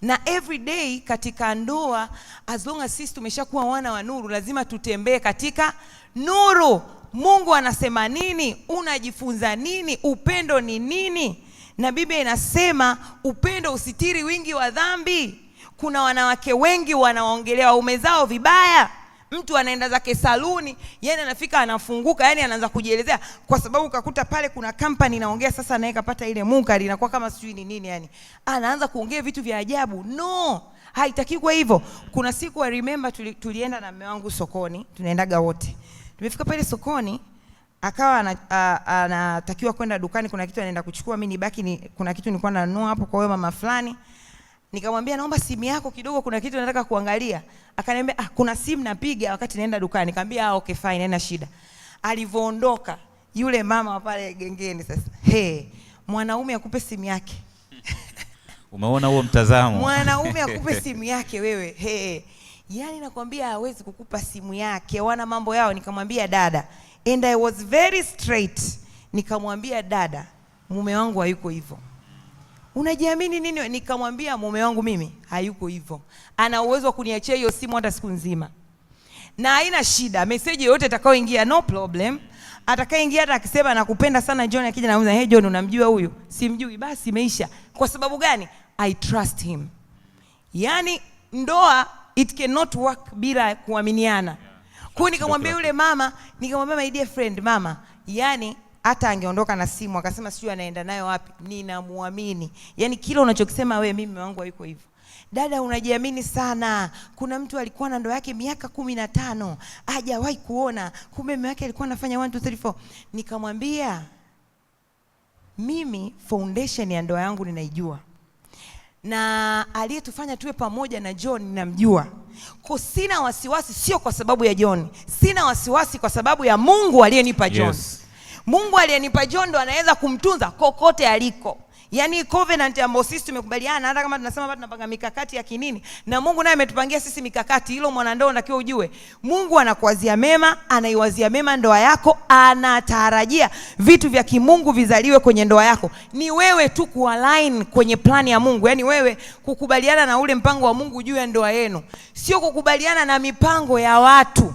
Na every day katika ndoa, as long as sisi tumeshakuwa wana wa nuru, lazima tutembee katika nuru. Mungu anasema nini? Unajifunza nini? Upendo ni nini? Na Biblia inasema upendo usitiri wingi wa dhambi. Kuna wanawake wengi wanaongelea waume zao vibaya. Mtu anaenda zake saluni, yani anafika anafunguka, yani anaanza kujielezea kwa sababu kakuta pale kuna company inaongea, sasa naye kapata ile munkari, inakuwa kama sijui ni nini, yani anaanza kuongea vitu vya ajabu. No, haitaki kuwa hivyo. Kuna siku, I remember, tulienda na mume wangu sokoni, tunaendaga wote. Tumefika pale sokoni, akawa anatakiwa kwenda dukani, kuna kitu anaenda kuchukua, mimi nibaki kuna kitu nilikuwa nanunua hapo kwa huyo mama fulani. Nikamwambia, "Naomba simu yako kidogo, kuna kitu nataka kuangalia." Akaniambia, "Ah, kuna simu napiga wakati naenda dukani." Nikamwambia, "Ah, okay, fine, haina shida." Alivyoondoka yule mama wa pale gengeni sasa, "Hey, mwanaume akupe simu yake?" Umeona huo mtazamo? Mwanaume akupe simu yake wewe? Hey. Yani nakwambia hawezi kukupa simu yake, wana mambo yao. Nikamwambia, "Dada," and I was very straight. Nikamwambia, "Dada, mume wangu hayuko hivyo. Unajiamini nini?" Nikamwambia, "Mume wangu mimi hayuko hivyo, ana uwezo wa kuniachia hiyo simu hata siku nzima na haina shida. Meseji yoyote itakayoingia, no problem. Atakayeingia, hata akisema nakupenda sana John, akija nauliza, 'Hey John, unamjua huyu?' 'Simjui.' Basi imeisha. Kwa sababu gani? I trust him." Yani ndoa, it cannot work bila kuaminiana. Kwa hiyo nikamwambia yule mama, nikamwambia, "My dear friend, mama, yani hata angeondoka na simu akasema sijui anaenda nayo wapi, ninamuamini. Yani kila unachokisema wewe, mimi mume wangu hayuko hivyo." "Dada, unajiamini sana. Kuna mtu alikuwa na ndoa yake miaka 15, hajawahi kuona, kumbe mume wake alikuwa anafanya 1 2 3 4." Nikamwambia, "Mimi foundation ya ndoa yangu ninaijua, na aliyetufanya tuwe pamoja na John ninamjua. Kwa sina wasiwasi, sio kwa sababu ya John, sina wasiwasi kwa sababu ya Mungu aliyenipa John. Mungu aliyenipa John ndo anaweza kumtunza kokote aliko." Yaani covenant ambayo sisi tumekubaliana, hata kama tunasema hapa tunapanga mikakati ya kinini, na Mungu naye ametupangia sisi mikakati. Hilo mwanandoa unatakiwa ujue. Mungu anakuwazia mema, anaiwazia mema ndoa yako, anatarajia vitu vya kimungu vizaliwe kwenye ndoa yako. Ni wewe tu kualign kwenye plani ya Mungu, yaani wewe kukubaliana na ule mpango wa Mungu juu ya ndoa yenu, sio kukubaliana na mipango ya watu.